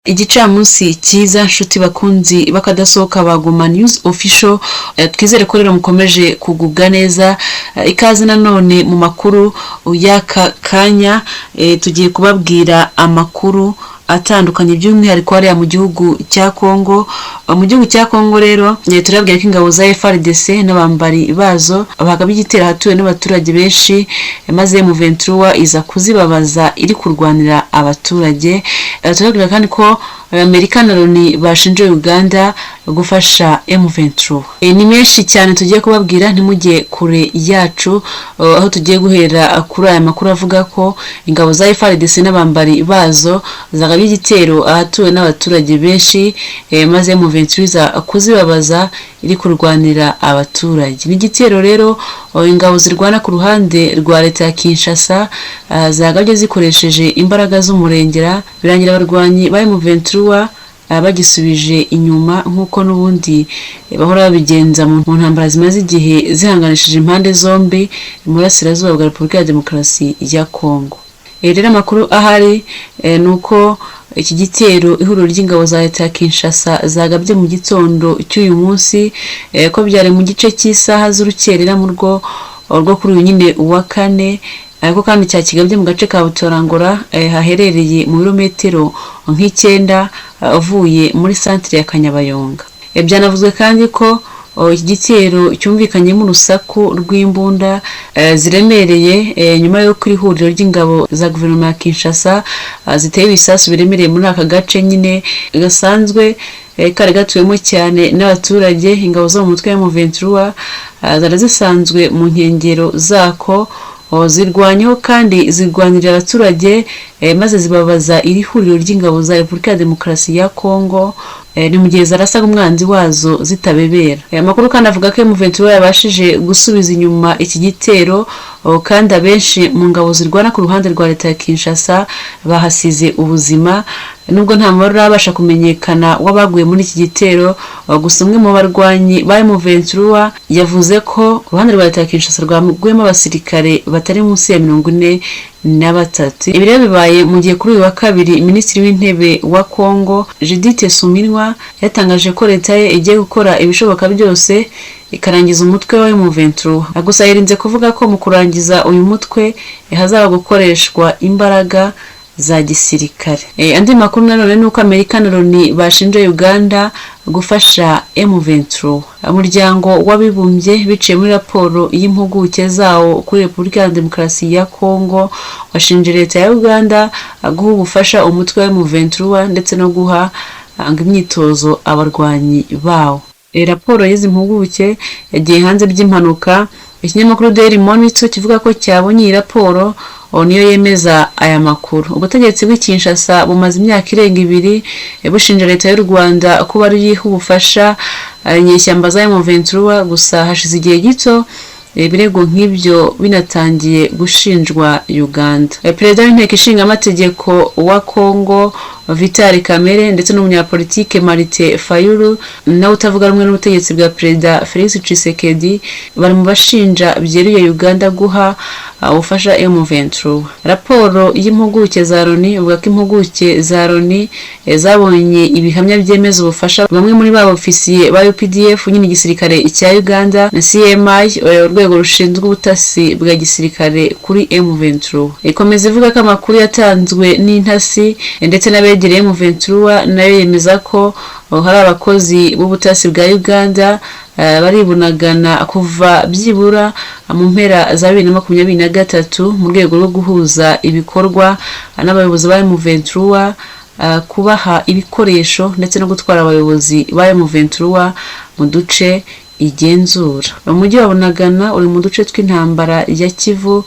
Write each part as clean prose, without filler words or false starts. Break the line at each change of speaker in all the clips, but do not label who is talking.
Igicamunsi cyiza, nshuti bakunzi bakadasohoka ba Goma News Official. Twizere ko rero mukomeje kugubwa neza. Ikaze nanone mu makuru y'aka kanya. Tugiye kubabwira amakuru atandukanye, by'umwihariko hariya mu gihugu cya Congo. Mu gihugu cya Congo rero, turababwira ko ingabo za FARDC n'abambari bazo bagabye igitero ahatuwe n'abaturage benshi, maze M23 iza kuzibabaza iri kurwanira abaturage. Turababwira kandi ko Amerika na Loni bashinje Uganda gufasha M23. Ni menshi cyane tugiye kubabwira, ntimujye kure yacu. Aho tugiye guhera kuri aya makuru avuga ko ingabo za FARDC n'abambari bazo zagabye igitero ahatuwe n'abaturage benshi, maze M23 iza kuzibabaza iri kurwanira abaturage. Ni igitero rero ingabo zirwana ku ruhande rwa leta ya Kinshasa zagabye zikoresheje imbaraga z'umurengera, birangira abarwanyi ba M23 bagisubije inyuma, nk'uko n'ubundi bahora babigenza mu ntambara zimaze igihe zihanganishije impande zombi mu burasirazuba bwa Repubulika ya Demokarasi ya Congo. Rero amakuru ahari ni uko iki gitero ihuriro ry'ingabo za leta ya Kinshasa zagabye mu gitondo cy'uyu munsi, ko byari mu gice cy'isaha z'urukerera mu rwo kuri uyu nyine wa kane, ariko kandi cyakigabye mu gace ka Butorangora, haherereye mu birometero nk' 9 uvuye muri santire ya Kanyabayonga. Byanavuzwe kandi ko iki gitero cyumvikanyemo urusaku rw'imbunda ziremereye, nyuma y'uko iri huriro ry'ingabo za guverinoma ya Kinshasa ziteye ibisasu biremereye muri aka gace nyine gasanzwe kari gatuwemo cyane n'abaturage. Ingabo zo mu mutwe wa M23 zari zisanzwe mu nkengero zako, zirwanyeho kandi zirwanirira abaturage, maze zibabaza iri huriro ry'ingabo za Repubulika ya Demokarasi ya Congo. Ni mu gihe zarasaga umwanzi wazo zitabebera. Amakuru kandi avuga ko M23 yabashije gusubiza inyuma iki gitero, kandi abenshi mu ngabo zirwana ku ruhande rwa leta ya Kinshasa bahasize ubuzima, nubwo nta mubare urabasha kumenyekana w'abaguye muri iki gitero. Gusa umwe mu barwanyi ba M23 yavuze ko uruhande rwa leta ya Kinshasa rwaguyemo abasirikare batari munsi ya 43. Ibi rero bibaye mu gihe kuri uyu wa kabiri Minisitiri w'Intebe wa Congo Judith Suminwa yatangaje ko leta ye igiye gukora ibishoboka byose ikarangiza umutwe wa M23. Gusa yirinze kuvuga ko mu kurangiza uyu mutwe hazaba gukoreshwa imbaraga za gisirikare. Andi makuru nanone ni uko Amerika na Loni bashinje Uganda gufasha M23. Umuryango w'Abibumbye, biciye muri raporo y'impuguke zawo kuri Repubulika ya Demokarasi ya Congo, washinje leta ya Uganda guha ubufasha umutwe wa M23 ndetse no guha imyitozo abarwanyi bawo. Raporo y'izi mpuguke yagiye hanze by'impanuka. Ikinyamakuru Daily Monitor kivuga ko cyabonye iyi raporo, niyo yemeza aya makuru. Ubutegetsi bw'i Kinshasa bumaze imyaka irenga 2 bushinja leta y'u Rwanda kuba ariyo ubufasha inyeshyamba za M23. Gusa hashize igihe gito ibirego nk'ibyo binatangiye gushinjwa Uganda. Perezida w'Inteko Ishinga Amategeko wa Congo Vital Kamerhe ndetse n'umunyapolitike Martin Fayulu, nawe utavuga rumwe n'ubutegetsi bwa Perezida Felix Tshisekedi, bari mu bashinja byeruye Uganda guha ubufasha M23. Raporo y'impuguke za Loni ivuga ko impuguke za Loni zabonye ibihamya byemeza ubufasha bamwe muri ba ofisiye ba UPDF, nyine igisirikare cya Uganda, na CMI, urwego rushinzwe ubutasi bwa gisirikare, kuri M23. Ikomeza ivuga ko amakuru yatanzwe n'intasi ndetse n'abegereye M23 nayo yemeza ko hari abakozi b'ubutasi bwa Uganda baribunagana kuva byibura mu mpera za 2023 mu rwego rwo guhuza ibikorwa n'abayobozi ba M23, kubaha ibikoresho ndetse no gutwara abayobozi ba M23 mu duce igenzura. Umujyi wa Bunagana uri mu duce tw'intambara ya Kivu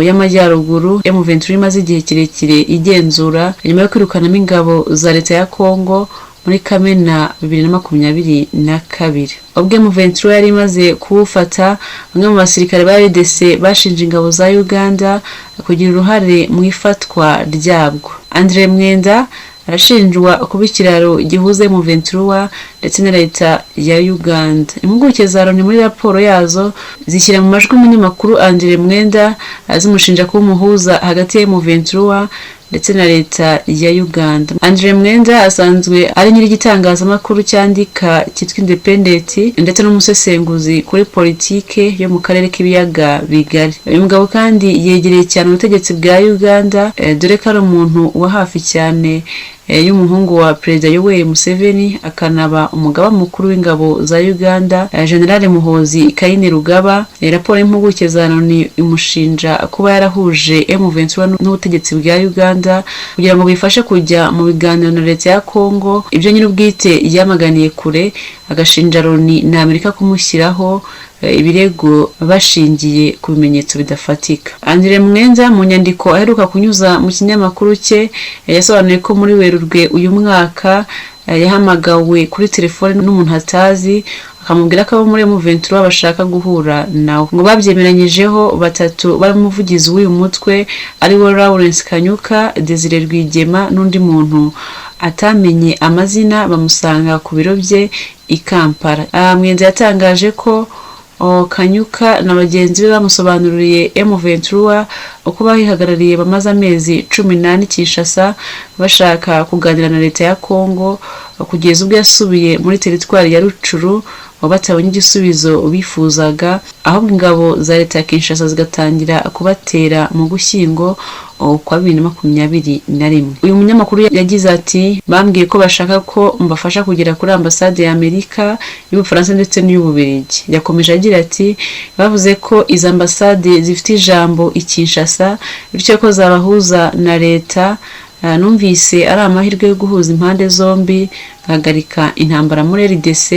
y'Amajyaruguru M23 imaze igihe kirekire igenzura, nyuma yo kwirukanamo ingabo za leta ya Congo muri Kamena 2022. Ubwo M23 yari imaze kuwufata, bamwe mu basirikare ba RDC bashinje ingabo za Uganda kugira uruhare mu ifatwa ryabwo. Andre Mwenda arashinjwa kuba ikiraro gihuza M23 ndetse na leta ya Uganda. Impuguke za Loni muri raporo yazo zishyira mu majwi umunyamakuru Andre Mwenda, zimushinja kuba umuhuza hagati ya M23 ndetse na leta ya Uganda. Andre Mwenda asanzwe ari nyir'igitangazamakuru cyandika cyitwa Independent, ndetse n'umusesenguzi kuri politike yo mu karere k'ibiyaga bigari. Uyu mugabo kandi yegereye cyane ubutegetsi bwa Uganda, dore ko ari umuntu wa hafi cyane y'umuhungu wa Perezida Yoweri Museveni, akanaba umugaba mukuru w'ingabo za Uganda, General Muhoozi Kainerugaba. Raporo y'impuguke za Loni imushinja kuba yarahuje M23 n'ubutegetsi bwa Uganda kugira ngo bifashe kujya mu biganiro na leta ya Congo, ibyo nyir'ubwite yamaganiye kure, agashinja Loni na Amerika kumushyiraho ibirego bashingiye ku bimenyetso bidafatika. Andre Mwenza mu nyandiko aheruka kunyuza mu kinyamakuru cye, yasobanuye ko muri Werurwe uyu mwaka yahamagawe kuri telefone n'umuntu atazi, akamubwira ko abo muri M23 bashaka guhura nawe. Ngo babyemeranyijeho batatu barimo umuvugizi w'uyu mutwe ari we Lawrence Kanyuka, Desire Rwigema n'undi muntu atamenye amazina, bamusanga ku biro bye i Kampala. Mwenza yatangaje ko Kanyuka na bagenzi be bamusobanuriye M23 uko bayihagarariye, bamaze amezi 14 Kinshasa bashaka kuganira na leta ya Congo, kugeza ubwo yasubiye muri teritwari ya Rucuru batabonye igisubizo bifuzaga, ahubwo ingabo za leta ya Kinshasa zigatangira kubatera mu Gushyingo kwa 2021. Uyu munyamakuru yagize ati: "Bambwiye ko bashaka ko mbafasha kugera kuri ambasade ya Amerika, y'Ubufaransa ndetse n'iy'Ububiligi." Yakomeje agira ati: "Bavuze ko izi ambasade zifite ijambo i Kinshasa, bityo ko zabahuza na leta. Numvise ari amahirwe yo guhuza impande zombi, nkahagarika intambara muri RDC,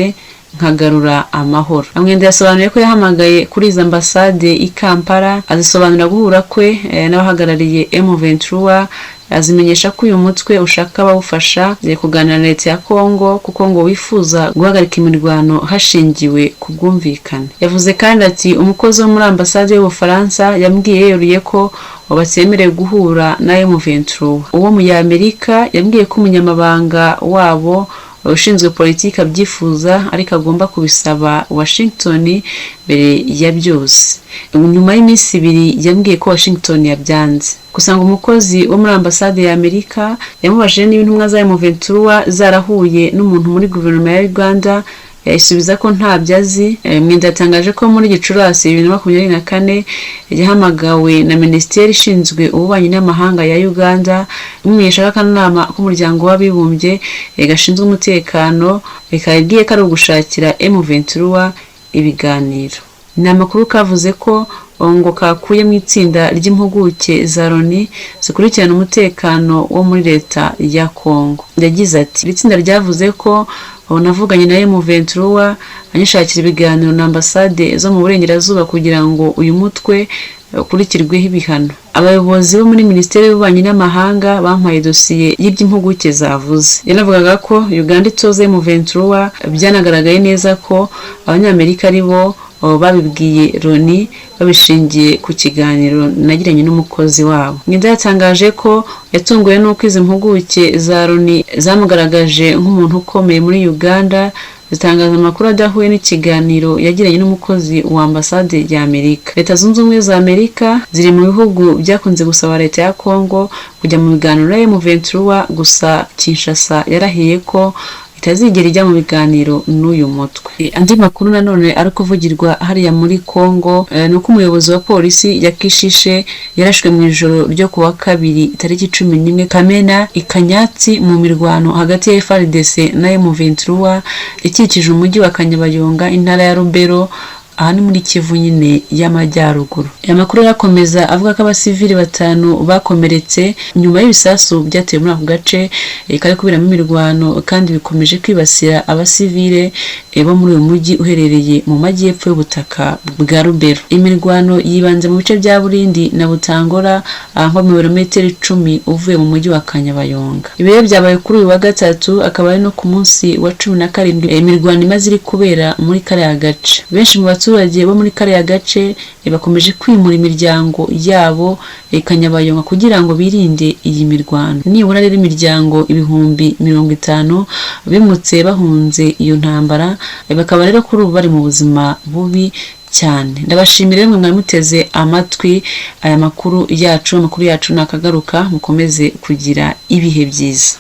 nkagarura amahoro." Mwenda yasobanuye ko yahamagaye kuri izi ambasade i Kampala, azisobanura guhura kwe n'abahagarariye M23, azimenyesha ko uyu mutwe ushaka abawufasha kuganira na leta ya Congo, kuko ngo wifuza guhagarika imirwano hashingiwe ku bwumvikane. Yavuze kandi ati: "Umukozi wo muri ambasade y'Ubufaransa yambwiye yeruye ko batemerewe guhura na M23. Uwo mu Amerika yambwiye ko umunyamabanga wabo ushinzwe politiki abyifuza, ariko agomba kubisaba Washington mbere ya byose. Nyuma y'iminsi 2 yambwiye ko Washington yabyanze." Gusa ngo umukozi wo muri ambasade ya Amerika yamubajije niba intumwa za M23 zarahuye n'umuntu muri guverinoma ya Uganda, yayisubiza ko ntabyo azi. Mwenda yatangaje ko muri Gicurasi 2024 yahamagawe na minisiteri ishinzwe ububanyi n'amahanga ya Uganda, imumenyesha ko akanama k'umuryango w'abibumbye gashinzwe umutekano kayibwiye ko ari ugushakira M23 ibiganiro. Ni amakuru kavuze ko ngo kakuye mu itsinda ry'impuguke za Loni zikurikirana umutekano wo muri leta ya Congo. Yagize ati: "Iri tsinda ryavuze ko navuganye na M23 anyishakira ibiganiro na ambasade zo mu burengerazuba kugira ngo uyu mutwe ukurikirweho ibihano. Abayobozi bo muri minisiteri y'ububanyi n'amahanga bampaye dosiye y'iby'impuguke zavuze." Yanavugaga ko Uganda itoza M23. Byanagaragaye neza ko Abanyamerika ari bo babibwiye Loni babishingiye ku kiganiro nagiranye n'umukozi wabo. Mwenda yatangaje ko yatunguwe n'uko izi mpuguke za Loni zamugaragaje nk'umuntu ukomeye muri Uganda, zitangaza amakuru adahuye n'ikiganiro yagiranye n'umukozi wa ambasade ya Amerika. Leta Zunze Ubumwe za Amerika ziri mu bihugu byakunze gusaba leta ya Congo kujya mu biganiro na M23, gusa Kinshasa yarahiye ko itazigera ijya mu biganiro n'uyu mutwe. Andi makuru nanone ari kuvugirwa hariya muri Congo ni uko umuyobozi wa polisi ya Kishishe yarashwe mu ijoro ryo kuwa kabiri tariki 11 Kamena i Kanyatsi, mu mirwano hagati ya FARDC na M23 ikikije umujyi wa Kanyabayonga, intara ya Rubero, aha ni muri Kivu nyine y'Amajyaruguru. Aya makuru arakomeza avuga ko abasivili 5 bakomeretse nyuma y'ibisasu byatewe muri ako gace kari kuberamo imirwano, kandi bikomeje kwibasira abasivile bo muri uyu mujyi uherereye mu majyepfo y'ubutaka bwa Rubero. Imirwano yibanze mu bice bya Burindi na Butangora, nko mu birometero 10 uvuye mu mujyi wa Kanyabayonga. Ibi byabaye kuri uyu wa gatatu, akaba ari no ku munsi wa 17 imirwano imaze iri kubera muri kariya gace. Benshi mu baturage bo muri kariya gace bakomeje kwimura imiryango yabo Kanyabayonga kugira ngo birinde iyi mirwano. Nibura rero imiryango 50,000 bimutse bahunze iyo ntambara, bakaba rero kuri ubu bari mu buzima bubi cyane. Ndabashimira rero mwe mwari muteze amatwi aya makuru yacu. Amakuru yacu nakagaruka. Mukomeze kugira ibihe byiza.